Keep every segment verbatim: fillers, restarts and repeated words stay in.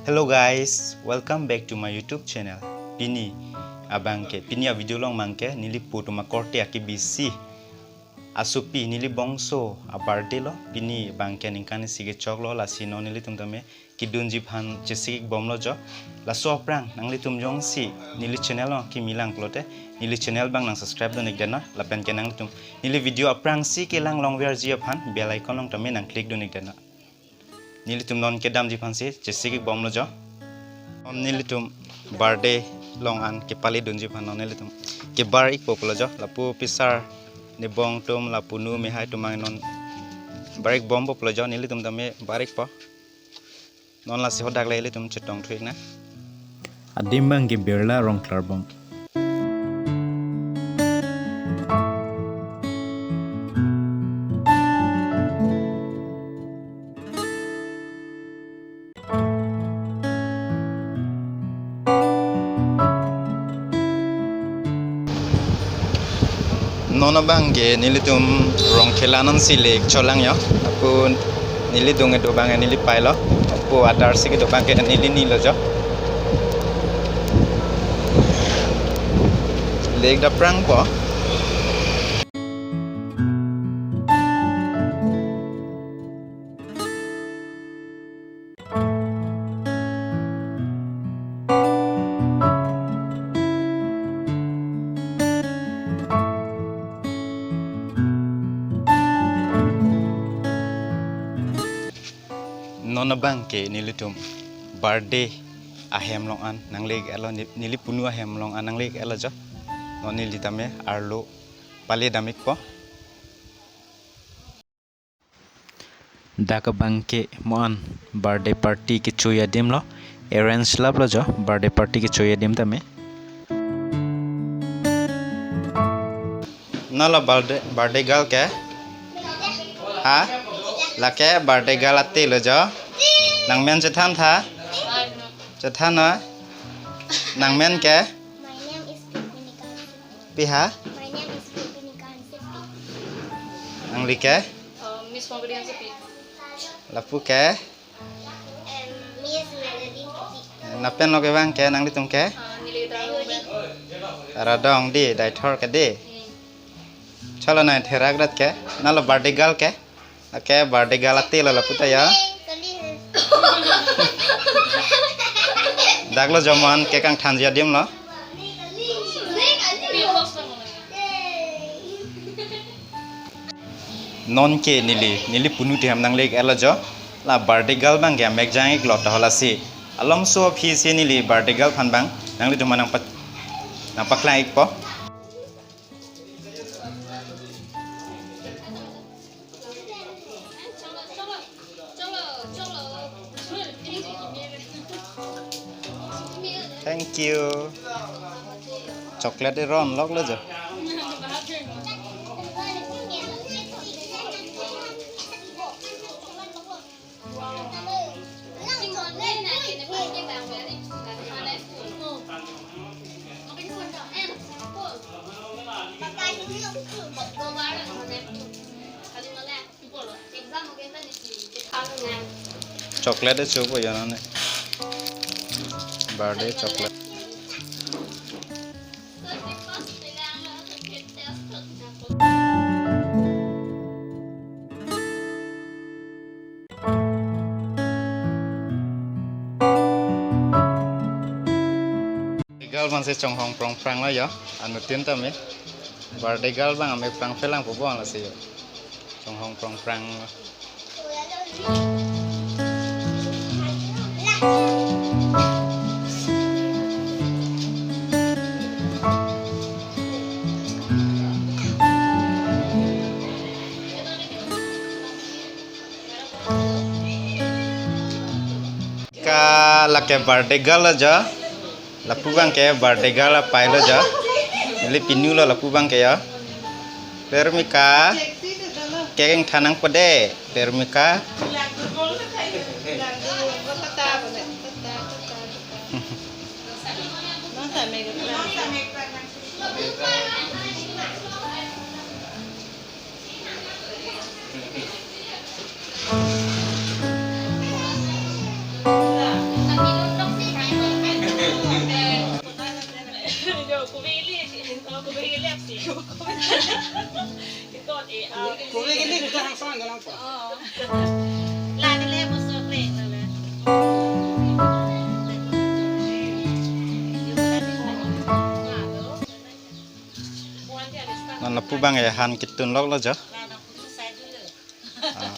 Hello guys, welcome back to my YouTube channel. Pini abangke, pini a video along abangke neli po atum akorte akebisi asopi, neli bongso a birthday lo. Pini abangke ningkan isi kechoklo, lasi non nelitum tame kedunji aphan chesikik bomlo jo. Laso aphrang nanglitum jongsi neli channel along kimi lang pulote, neli channel abang nang subscribe dun-ik dena, lapen ke nanglitum neli video aphrangsi kelang longverji aphan bell icon along tame nang click dun-ik dena. Nelitum non kedamji aphansi chesikik bomlo jo. Non nelitum birthday along an kepale dunji aphan non nelitum kebar-ikpo pulo jo. Lapu pisar, nebong atum, lapu nu mehai atum abang non bar-ik bompo pulo jo, nelitum tame bar-ikpo. Non lasi hadak le ilitum chetong thu-ik nang. Adim abangke Birla Rongklarbong. Non abangke nelitum Rongkhela anonsi lake cholang jo. Lapu neli adung kedo abangke neli pailo. Lapu adar si kedo abangke neli nilo jo. Lake dak aphrangpo. Non abangke nelitum birthday ahem along an nangle-iklo, ne-, neli punu ahem along an nangle-iklo jo. Non neli tame arlo pale dam-ikpo. Dak abangke mo an birthday party kecho-i adim lo, arrange laplo jo birthday party kecho-i adim tame. Nalo birthday, birthday girl ke? Ha? Lake birthday girl ate lo jo. Nangmen chethan tha? Chethan noi. Nangmen ke? My name is Pipini Kansipi. Pi ha? My name is Pipini Kansipi. Nangli ke? Uh, Miss Pongkadian Sepi. Lapu ke? And Miss Melody Sepi. Lapen lo kevang ke, nanglitum ke? Uh, neli Taradong Dongdi. Taradong Dongdi, Deithor ke di. Hmm. Chalo nang therak rat ke? Nalo birthday girl ke? Lake birthday girl ate lo lapu ta jo. Dak lo jo mo an cake kangthanji adim lo. Non ke neli, neli punu ahem nangle-iklo jo. La birthday girl abangke amek jang-iklo ta lasi. Alomso aphi si neli birthday girl aphan abang nanglitum aphan nangpa-, nangpaklang-ikpo. Thank you. Chocolate eron lok lo jo. Chocolate echo po jo non ne. Birthday chocolate. Girl abangsi chonghong prongprang lo jo, anuttin tame. Birthday girl abang amek prangphe lang pu abang lasi jo. Chonghong prongprang lo. Ka lake birthday girl lo jo. Lapu abangke birthday girl apei lo jo. Neli pinu lo lapu abangke jo. Permika. Cake ingthan nangpo de. Permika. Kove kini kita hang sang galang pa. Lagi le masuk le. Non lapu abang ya han ketun lok lo jo. Ah.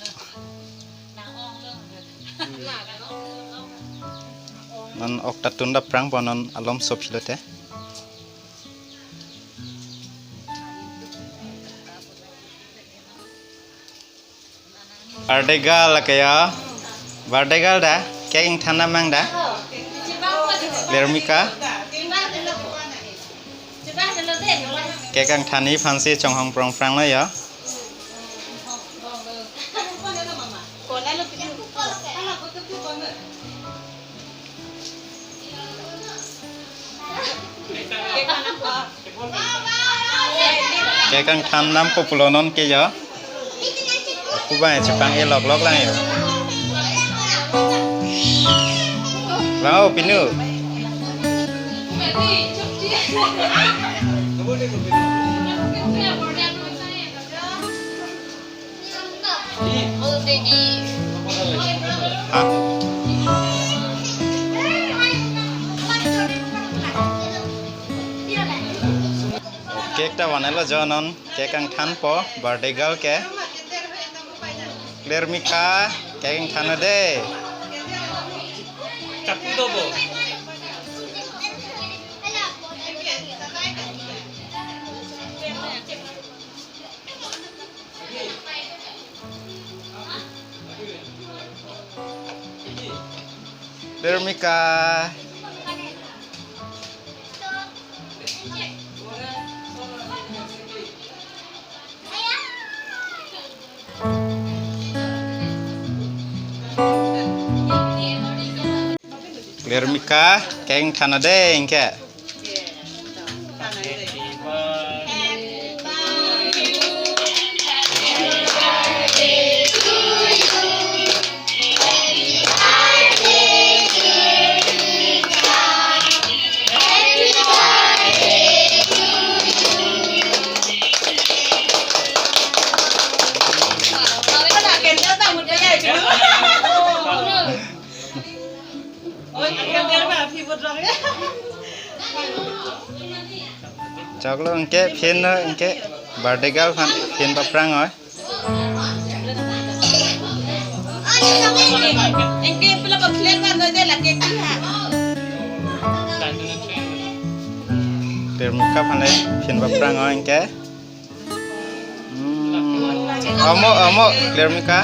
Non ok ta tun dapprang po non alom sop hilote. Birthday girl lake ya. Birthday girl da. Cake ingthan nang da. Lermika. Cake ingthan ni aphansi chonghong prong prang lo ya. Cake ingthan nangpo pulo non ke ya. Aku bang chepang-e lok lok lang ya. Bang o pinu. Ha? Cake ta van-et lo jo non, cake ingthanpo, birthday girl ke. Lermika, cake ingthan non de. Chapu do bo. Lermika. Lermika, cake ingthan non de ingke. Choklo ingke phin no ingke birthday girl aphan phin paphrang oi. Ingke pula pa plate ma no de lake ki ha. Lermika aphan le phin paphrang oi ingke. Hmm. Amo, amo, Lermika.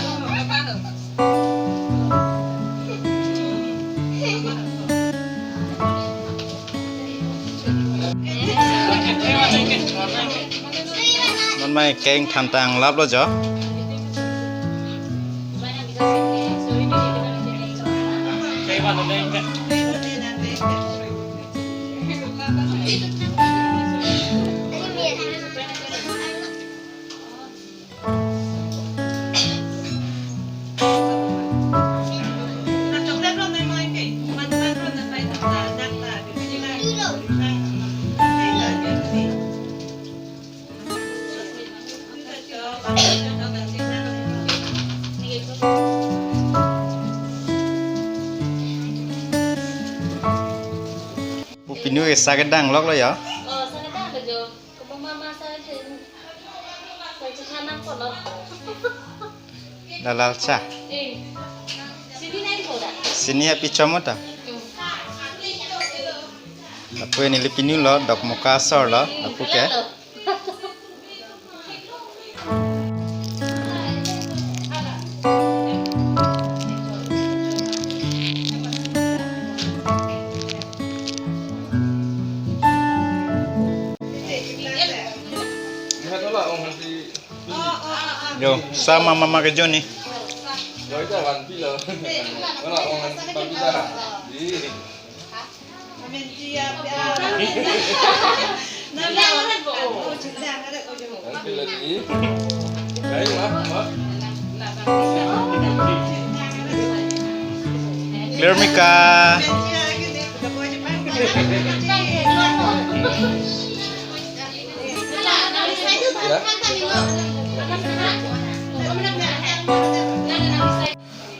Non mai cake ingthan tang lap lo jo. Bu pinu ke sa kedang lok lo ya. Oh, sa kedang lo jo. Komo mama sa chen. Sa chen nang kono. Lalal cha. Eh. Sini nai boda. Sini api chomota. Hmm. Lapu neli pinu lo, Dokmoka asor lo, lapu ke. Yo, sama mama ke Joni. Lermika.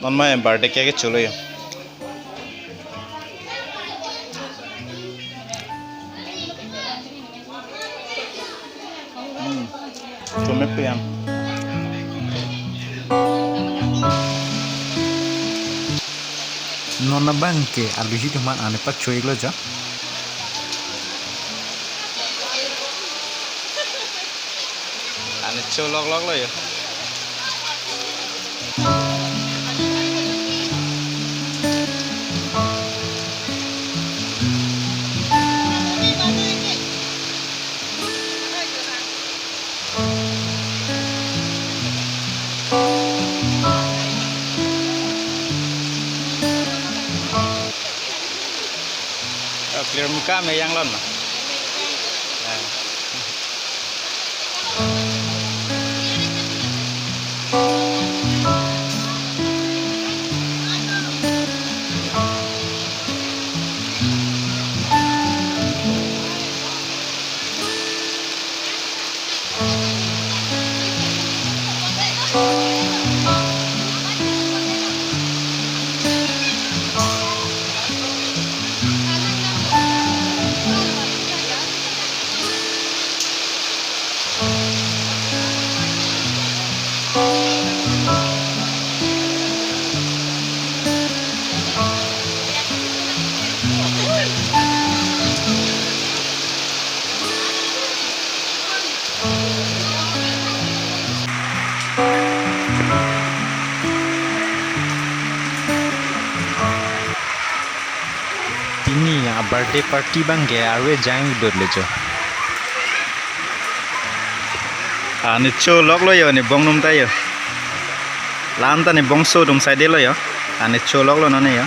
Non ma birthday cake cholo yo. Hmm. Chome pe yang. Non abang ke aluhi thuman ane pachoi lo jo. Ane cholok lok lo yo. Oh, clear muka me yang lon ma. Ah. Pini a birthday party abang ke arve jang dot le jo. Ane cholok lo yo, ne bong num ta yo. Lam ta ne bongso atum side lo yo. Ane cholok lo non ne yo.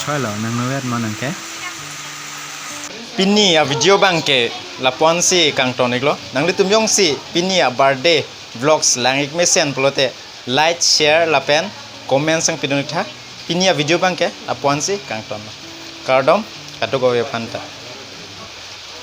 Choi lo, nang nuet mo nang ke. Pini a video abang ke lapu-an si kangton iklo. Nanglitum jongsi pini a birthday vlogs lang ik mesen pulote like, share lapen comment sang pidun ik tha. Pini a video abang ke lapu-an si kangton lo. Kardom, kadokave aphan ta.